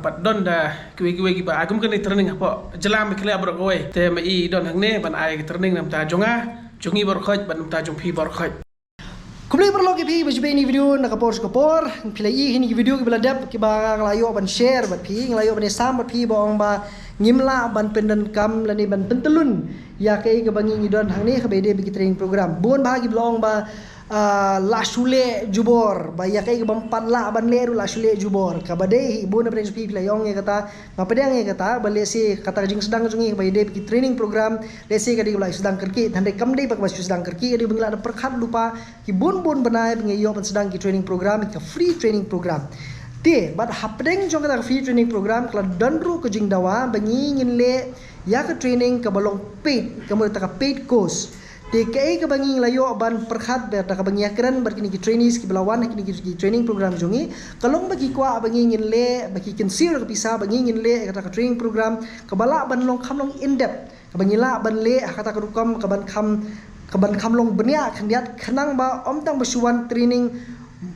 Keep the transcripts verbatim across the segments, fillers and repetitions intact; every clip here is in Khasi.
Bad don da kiwei kiwei kiba ai kum kane training hapoh jylla Meghalaya baroh kawei. Te ma i don hangne ban ai ka training na bynta jong nga, jong i baroh khoit, bad na bynta jong phi baroh khoit. Khublei paralok ïa phi ba ju peit ïa kane ka video na ka por sha ka por. Phi la ïohi ïa kine ki video kiba la dep, kiba nga la ïoh ban share bad phi, nga la ïoh ban ïasam bad phi ba ong ba ngim lah ban pyndonkam lane ban pyntlun ïa kaei kaba ngi ngi don hangne kaba ïadei bad ki training program. Bun bah kiba la ong ba, ah, la shu leh jubor, ba ïa kaei kaba ym pat lah ban leh ruh la shu leh jubor. Kaba dei hi bun na pdeng jong phi phi la ïohi ïa kata, nga pdiang ïa kata, ba lehse kata ka jingsdang jong ngi kaba ïadei bad ki training program, lehse ka dei kaba la sdang kyrkieh, hynrei kam dei ba kaba sdang kyrkieh, ka dei ba ngi la da pyrkhat lypa ki bun bun bnai ba ngi ïoh ban sdang ki training program, ka free training program. Te bad hapdeng jong kata ka free training program ka la don ruh ka jingdawa ba ngi ngin leh ïa ka training kaba long paid, ka mut kata ka paid course. Te kaei kaba ngi la ïoh ban pyrkhat bad kaba ngi ïakren bad kine ki trainees kiba la wan ha kine ki, ki training program jong ngi, ka long ba ki kwah ba ngi ngin leh, ba ki kynsiew da ka pisa ba ngi ngin leh ïa kata ka training program kaba lah ban long kham long in depth, kaba ngi lah ban leh ha kata ka rukom kaban kham, kaban kham long bniah khyndiat, khnang ba ym tang ba shu wan training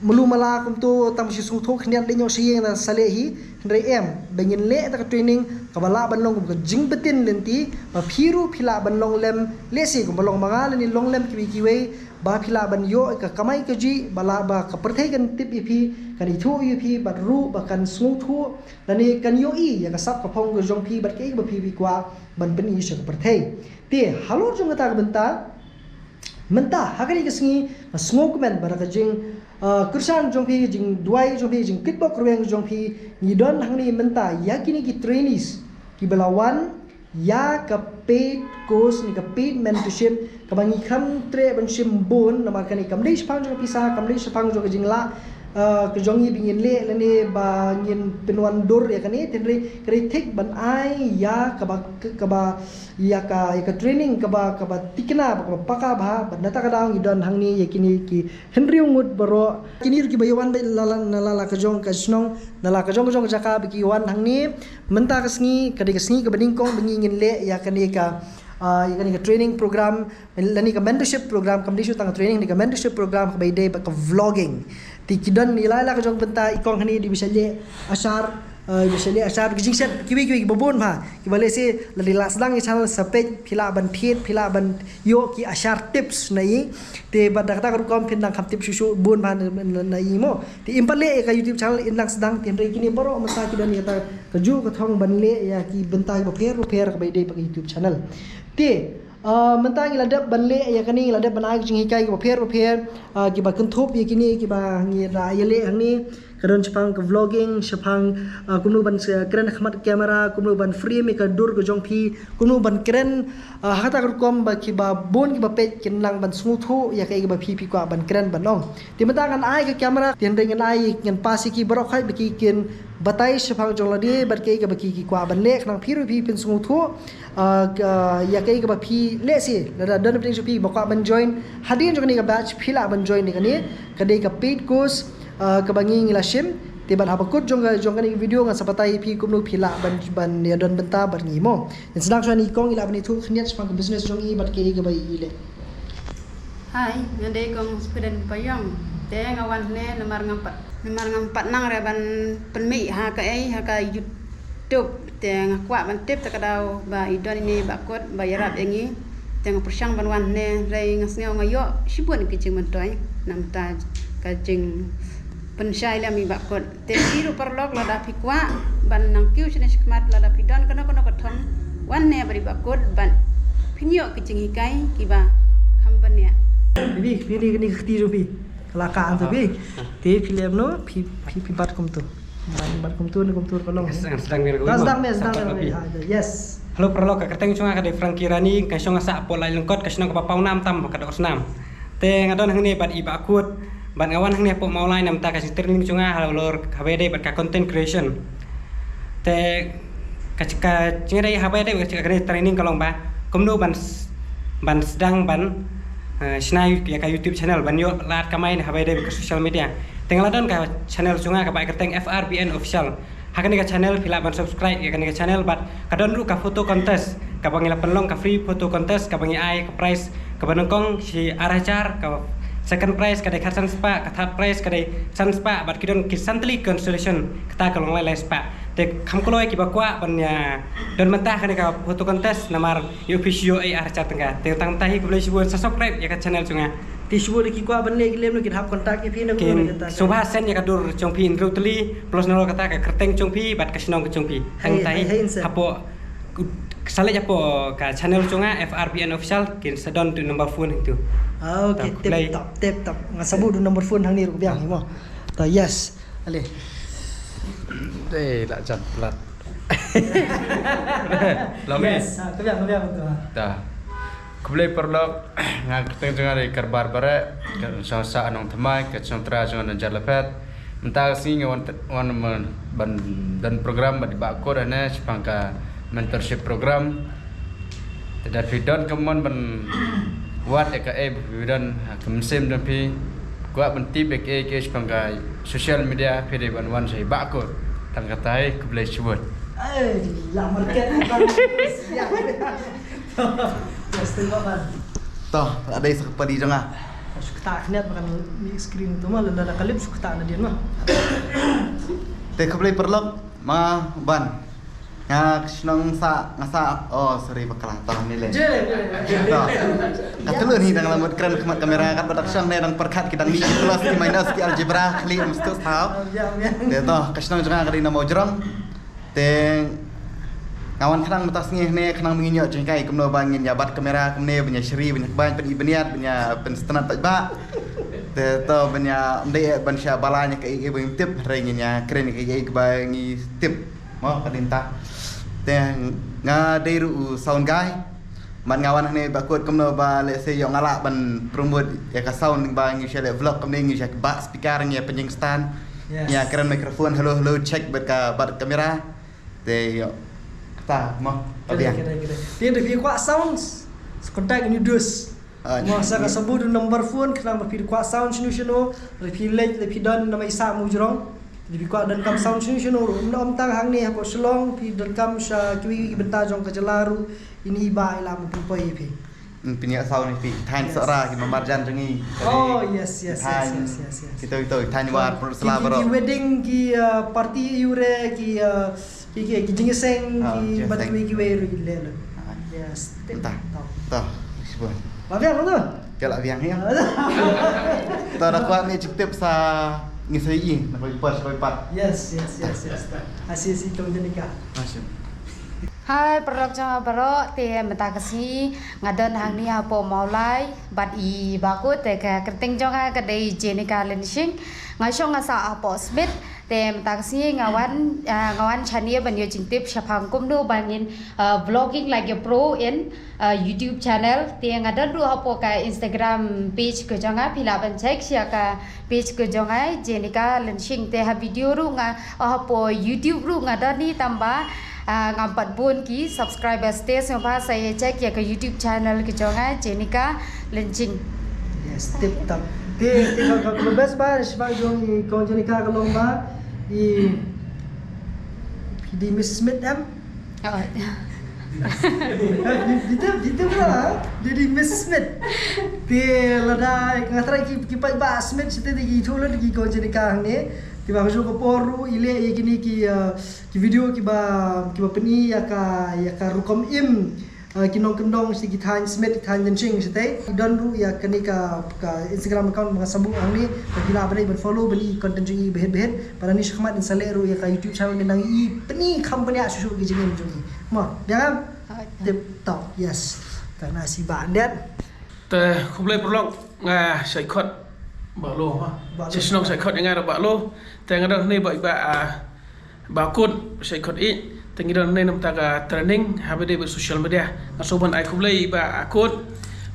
mluh mala kumto tang ba shu sngewthuh khyndiat leh ñiuh sha ïing da sa leh hi, hynrei em, ba ngin leh kata ka training kaba lah ban long kum ka jingbtin lynti, ba phi ruh phi lah ban long lem, lehse kumba long ma nga lane long lem kiwei kiwei, ba phi lah ban ïoh ka kamai kajih, ba lah ba ka pyrthei kan tip ïa phi, kan ithuh ïa phi, bad ruh ba kan sngewthuh lane kan ïohi ïa ka sap ka phong ka jong phi bad kaei kaba phi phi kwah ban pyni sha ka pyrthei. Te halor jong kata ka bynta, mynta ha kane ka sngi nga sngewkmen ba da ka jing, ah, kyrshan jong phi, jingduwai jong phi, jingkitbok rwiang jong phi, ngi don hangne mynta ïa kine ki trainees kiba la wan ïa ka paid course ne ka paid mentorship kaba ngi kham treh ban shim bun, namar kane kam dei shaphang jong ka pisa, kam dei shaphang jong ka jinglah, ah, ka jong ngi ba ngin leh lane ba ngin pynwandur ïa kane, hynrei ka dei thik ban ai ïa kaba, kaba ïa ka, ïa ka training kaba, kaba thikna bad kaba paka bha. Bad na kata ka daw ngi don hangne ïa kine ki hynriew ngut baroh. Kine ruh kiba ïa wan beit na la, na la, la ka jong ka shnong, na la ka jong ka jong ka jaka ba ki wan hangne. Mynta ka sngi ka dei ka sngi kaba nyngkong ba ngi ngin leh ïa kane ka, ah, ïa kane ka training program lane ka mentorship program, kam dei shuh tang ka training, ne ka mentorship program kaba ïadei bad ka vlogging. Te ki don ïa la, la ka jong ka bynta, i kong hangne dei ba sha leh ashar, ah, ba sha leh ashar, ki jingshet kiwei kiwei kiba bun bha, kiba lehse lada i la sdang ïa channel sa peit, phi lah ban thied, phi lah ban ïoh ki ashar tips na i. Te bad da kata ka rukom phin dang kham tip shuh shuh bun bha na, na, na i mo. Te im pat leh ïa ka YouTube channel, in dang sdang, te hynrei kine baroh mynta ki don ïa kata kajuh ka thong ban leh ïa ki bynta kiba pher ba pher kaba ïadei bad ka YouTube channel. Te, ah, mynta ngi la dep ban leh ïa kane, ngi la dep ban ai ka jinghikai kiba pher ba pher, ah, kiba kynthup ïa kine kiba ngi la ïaleh hangne. Ka don shaphang ka vlogging, shaphang, ah, kumno ban, ah, kren ha khmat camera, kumno ban frame ïa ka dur ka jong phi, kumno ban kren, ah, ha kata ka rukom ba kiba bun kiba peit kin nang ban sngewthuh ïa kaei kaba phi phi kwah ban kren ban ong. Te mynta ngan ai ka camera, te hynrei ngan ai, ngan pass ïa ki baroh khoit ba ki kin batai shaphang jong lade bad kaei kaba ki, ki kwah ban leh, khnang phi ruh phi phin sngewthuh, ah, ka, ïa kaei kaba phi lehse lada don na pdeng jong phi ba kwah ban join hadien jong kane ka batch, phi lah ban join ïa kane, ka dei ka paid course, ah, kaba ngi ngi la shim. Te bad haba kut jong ka, jong kane ka video ngan sa batai ïa phi kumno phi lah ban, ban ïa don bynta bad ngi mo. Ngan sdang shuwa na i kong, i lah ban ïathuh khyndiat shaphang ka business jong i bad kaei kaba i leh. Hai, nga dei kong Spiden Payong. Te nga wan hangne namar ngam pat, namar ngam pat nang re ban pynmih ha kaei, ha ka YouTube. Te nga kwah ban tip ta ka daw ba i don ine i Bah Kut ba ïarap ïa ngi. Te nga pyrshang ban wan hangne, hynrei nga sngew nga ïoh shibun ki jingmyntoi na bynta ka jingpynshai lem i Bah Kut. Te phi ruh paralok, lada phi kwah ban nang kiew shane shakhmat, lada phi don kano kano ka thong, wan hangne bad i Bah Kut bad phin ïoh ki jinghikai kiba kham bniah. Phi, phi, phi, kane ka kti jong phi ka la kah hangto phi. Te phi leh kumno, phi, phi, phi bat kumto. Bat, bat kumto ne kumto ka long. Sdang, sdang, sdang, sdang, sdang. Yes. Hello paralok, ka kyrteng jong nga ka dei Frankie Rani, ka shong ha Sahpohlait Lyngkot, ka shnong kaba paw nam tam, ka doh snam. Te nga don hangne bad i Bah Kut, bad nga wan hangne hapoh Mawlai na bynta ka jingtraining jong nga halor haba ïadei bad ka content creation. Te ka, ka jingïadei haba ïadei bad ka training ka long ba kumno ban s-, ban sdang ban, eh, shna ïa ka YouTube channel ban ïoh lad kamai na haba ïadei bad ka social media. Te nga la don ka channel jong nga kaba ai kyrteng F R B N Official. Ha kane ka channel phi lah ban subscribe ïa kane ka channel bad ka don ruh ka photo contest kaba ngi la pynlong, ka free photo contest kaba ngi ai ka prize kaba nyngkong shi ar hajar, ka second prize ka dei khatsan spah, ka third prize ka dei san spah bad ki don ki san tylli consolation, kata ka long lai lai spah. Te kham kloi kiba kwah ban ïa don mynta kane ka photo contest namar ïoh phi shu ïoh ei ar hajar tyngka. Te tang mynta hi khublei shibun, sa subscribe ïa ka channel jong nga. Te shibun ki kwah ban leh ki lem noh kin hap contact ïa phi na. Kin kumno kata ka? Sngewbha send ïa ka dur jong phi hynriew tylli plus na kata ka kyrteng jong phi bad ka shnong ka jong phi. Tang mynta hi hapoh, sa leit hapoh ka channel jong nga F R B N official, kin sa don tu number phone tu. Ah, okay, tip top, tip top. Nga sa buh tu number phone hangne ruh ka biang hi mo. Ta, yes. Ale. Dei la jan plat. Lami. Yes, ha, ka biang, ka biang tu, ha. Ta. Khublei paralok, nga kyrteng jong nga dei Karbar Bareh, ka song sa Nongthymmai, ka song tra jong nga Jar Laphet. Mynta ka sngi nga wan, wan ban don program bad i Bah Kut hane shaphang ka mentorship program. Te da phi don ka mon ban wad ïa kaei ba phi don ha ka mynsiem jong phi, kwah ban tip ïa kaei kaei shaphang ka social media, phi dei ban wan sha i Bah Kut. Tang kata hi, khublei shibun. Ai, la market ni ban. Yes, thank you, man. To, la dei sa ka pali jong nga. Shu kata khnet makan ni screen tu ma, lada ka lip shu kata na dia ma. Te khublei paralok, ma ban. Nga ka shnong sa, nga sa, oh, sorry, bakla, to, ni le. Je le, je le. To. Ka tylli ni dang lamut kren khmat kamera, kat ba dak shong ne dang pyrkhat ki dang ni ki plus ki minus ki algebra, khali mesti tahu. Biang, biang. Te to, ka shnong jong nga ka dei na Mawjrong. Te nga wan khnang mynta sngi ne khnang ba ngin ïoh jingkai kumno ba ngin ïa bat kamera kumne, ban ïa shri, ban ïa kbain, ban ïa bniat, ban ïa pynsnat pat ba. Te to ban ïa ym dei ban sha bala ïa kaei kaei ba ngim tip, hynrei ngin ïa kren ïa kaei kaei ba ngi tip. Mo, ka dei mynta. Te nga dei ruh u sound guy. Bad nga wan hangne Bah Kut kumno ba lehse ïoh nga lah ban promote ïa ka sound ba ngi shu leh vlog kumne, ngi shu bah speaker, ngi ïa pynjing stand. Yes. Ngi ïa kren microphone, hello hello check bad ka, bad kamera. Te ïoh kata mo. Kata, kata, kata. Te da phi kwah sounds, contact Nudus. Ah, mo, sa ka sa buh number phone, khnang ba phi kwah sound shano shano, lada phi leit, lada phi don na Mawjrong. Lada phi kwah donkam sound shano shano ruh, ym tang hangne hapoh Shillong, phi donkam sha kiwei kiwei ki bynta jong ka jylla ruh, ine i bah i lah ban pynpoi ïa phi. Hmm, pynïoh sound ïa phi, thaiñ Sohra, ki marjan jong ngi. Oh, yes, yes, yes, yes, yes, yes. Kito, kito, thaiñ War, Pyrshah, ki, ki, Baroh. Ki wedding, ki, uh, party ïa u re, ki, uh, Ki, ki, ki jingïaseng, ah, ki jingïaseng. Bad kiwei kiwei ruh ki leh lut. Ah. Yes. Tip top. To, shibun. La biang tu? Ka la biang ïa. To da kwah ne jingtip sa ngi sa ïohi na kawei pat, kawei pat. Yes, yes, yes, yes. To. Asi, asi, Kong Jenika. Asim. Hai, paralok jong nga baroh, te mynta ka sngi nga don hangne hapoh Mawlai bad i Bah Kut, te ka kyrteng jong nga ka dei Jenika Lynshing. Nga shong nga sah hapoh Smit. Te mynta ka sngi nga wan, ah, nga wan shane ban ïoh jingtip shaphang kumno ba ngin, ah, vlogging like a pro in, ah, YouTube channel. Te nga don ruh hapoh ka Instagram page ka jong nga, phi lah ban check sha ka page ka jong nga, Jenika Lynshing. Te ha video ruh nga, ah, hapoh YouTube ruh nga don hi tang ba, ah, ngam pat bun ki subscribers, te sngewbha sa ïa check ïa ka YouTube channel ka jong nga, Jenika Lynshing. Yes, tip top. Te, te ka, ka, ka best ba, shibak jong i Kong Jenika ka long ba, i, i dei Miss Smith em? Oh. Di, di tip, di tip lah, di, di Miss Smith. Te lada, nga try ki, ki paidbah Smith, shatei te ki ithuh lut ki Kong Jenika hangne. Te ba ka juh ka por ruh, i leh ïa kine ki, uh, ki video kiba, kiba pyni ïa ka, ïa ka rukom im, eh, ki nongkyndong sha ki thaiñ Smit, ki thaiñ Lynshing shatei. I don ruh ïa kane ka, ka Instagram account ba nga sa buh hangne, ba phi lah ban, ban follow, ban i content jong i ba hit ba hit. Bad nangne shakhmat in sa leh ruh ïa ka YouTube channel, ngin nang i pyni kham bniah shuh shuh ki jingim jong i. Mo, biang em? Tip top, yes. Tang na shi ba ndet. Te khublei paralok, nga shait khot Bah Lo, ha. Bah Lo. Shi shnong shait khot ïa nga da Bah Lo. Te nga don hangne ba, ba, ah, Bah Kut, shait khot ïa, te ngi don hangne namar ka training, haba dei ba social media. Nga sngewbha ban ai khublei Bah Kut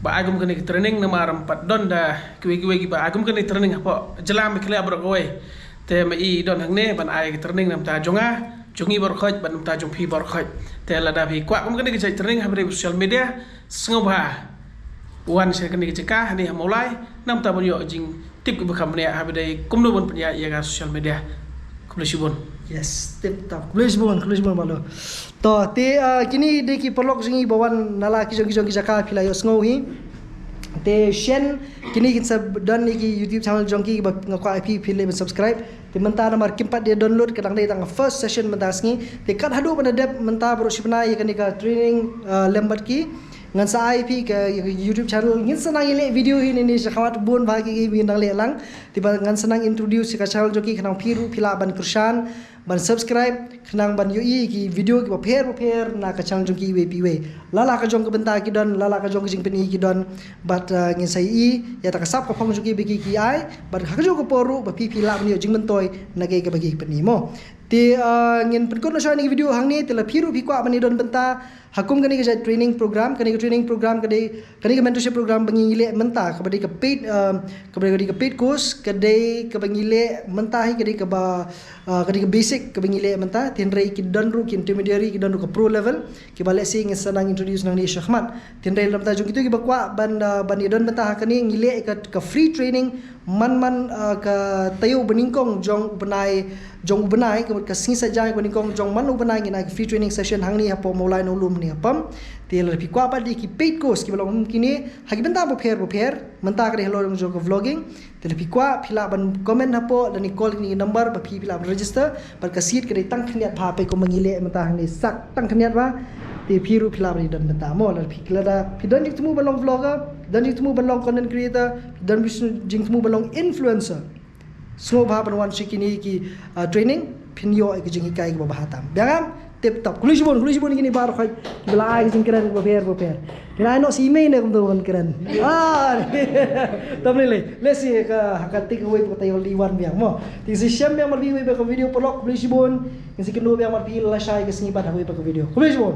ba ai kum kane ka training namar ym pat don da kiwei kiwei kiba ai kum kane ka training hapoh jylla Meghalaya baroh kawei. Te ma i don hangne ban ai ka training namar jong nga, jong ngi baroh khoit, bad namar jong phi baroh khoit. Te lada phi kwah kum kane ka jait training haba dei ba social media, sngewbha wan sha kane ka jaka hangne ha Mawlai, namar ban ïoh jingtip kiba kham bniah haba dei kumno ban pynïaid ïa ka social media. Khublei shibun. Yes, tip top. Khublei shibun, khublei shibun Bah Lo. To, te, ah, kine dei ki paralok jong ngi ba wan na la ki jong ki jong ki jaka, phi la ïohsngew hi. Te shen kine kin sa don ïa ki YouTube channel jong ki ba nga kwah ïa phi, phi leh ban subscribe. Te mynta namar kim pat ïa download, ka dang dei tang first session mynta sngi. Te kat haduh ban da dep mynta baroh shi bnai ïa kane ka training, uh, lem bad ki, ngan sa ai phi ka, ïa ka YouTube channel, ngin sa nang ïaleh video hi ne ne shakhmat bun bha ki, ki ngin nang leh lang. Te ba ngan sa nang introduce ïa ka channel jong ki khnang phi ruh phi lah ban kyrshan ban subscribe, khnang ban ïohi ki video kiba pher ba pher na ka channel jong ki iwei pa iwei. La la ka jong ka bynta ki don, la la ka jong ka jingpyni ki don, bad, uh, ngin sa ïohi ïa ta ka sap ka phong jong ki ba ki ki ai, bad ha ka jong ka por ruh ba phi phi lah ban ïoh jingmyntoi na kaei kaba ki pyni mo. Te, uh, ngin pynkut noh shuwa ïa kane ka video hangne. Te la phi ruh phi kwah ban ïa don bynta ha kum kane ka jait training program, kane ka training program ka dei, kane ka mentorship program ba ngi leh mynta, kaba dei ka paid, uh, kaba dei ka paid course, ka dei kaba ngi leh mynta hi, ka dei kaba, uh, ka dei ka basic kaba ngi leh mynta. Te hynrei ki don ruh ki intermediary, ki don ruh ka pro level, kiba lehse ngin sa nang introduce nangne shakhmat. Te hynrei lada mynta jong kito kiba kwah ban, uh, ban ïa don bynta ha kane, ngi leh ka, ka free training man man, uh, ka taïew ba nyngkong jong u bnai, jong u bnai, ka, ka sngi Saitjaiñ ba nyngkong jong man u bnai ngin ai ka free training session hangne hapoh Mawlai Nonglum hangne ha Pam. Te lada phi kwah pat ïa ki paid course kiba long kum kine ha ki bynta ba pher ba pher, mynta ka dei halor jong ka vlogging. Te lada phi kwah phi lah ban comment hapoh, lane call ïa kine ki number ba phi phi lah ban register. Bad ka seat ka dei tang khyndiat bha, peit kumba ngi leh mynta hangne, sak tang khyndiat bha. Te phi ruh phi lah ban ïa don bynta mo. Lada phi, lada phi don jingthmu ban long vlogger, don jingthmu ban long content creator, don jingthmu ban long influencer, sngewbha ban wan sha kine ki, uh, training, phin ïoh ïa ka jinghikai kaba bha tam. Biang ngam? Tip top. Khublei shibun, khublei shibun ïa kine baroh khoit kiba la ai ka jingkren kaba pher ba pher. Ngin ai noh sha i mei ne kumto ban kren. Ah, tam lei lei. Let's see ka, ha ka tik away ka taïew li wan biang mo. Te ngin sa ïashem biang bad phi ha kawei pat ka video paralok. Khublei shibun. Ngin sa ïakynduh biang bad phi lashai ka sngi pat ha kawei pat ka video. Khublei shibun.